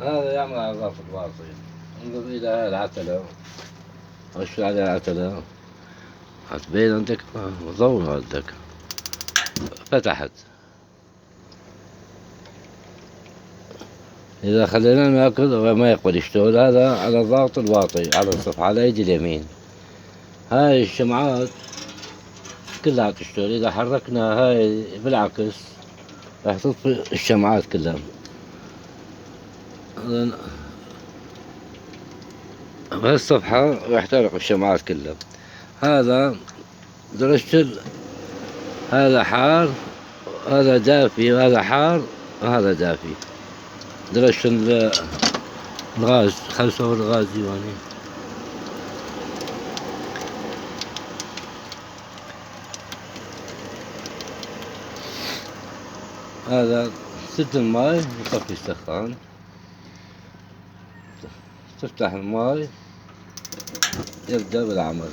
هذا يعمل على ضغط الواطي. انظر إلى العتلة، واشفع على العتلة، هتبين عندك ضوء عندك فتحت. إذا خلينا ناكل وما يقبل يشتغل، هذا على ضغط الواطي على الصفحة على يدي اليمين. هاي الشمعات كلها تشتغل. إذا حركنا هاي بالعكس راح تطفي الشمعات كلها. بهالصفحة راح تحرق الشمعات كلها. هذا درجة هذا حار، هذا دافي، وهذا حار، وهذا دافي. درجة الغاز، خل صور الغاز ديواني. هذا سد الماي وطفي السخان، تفتح الماي يبدأ بالعمل.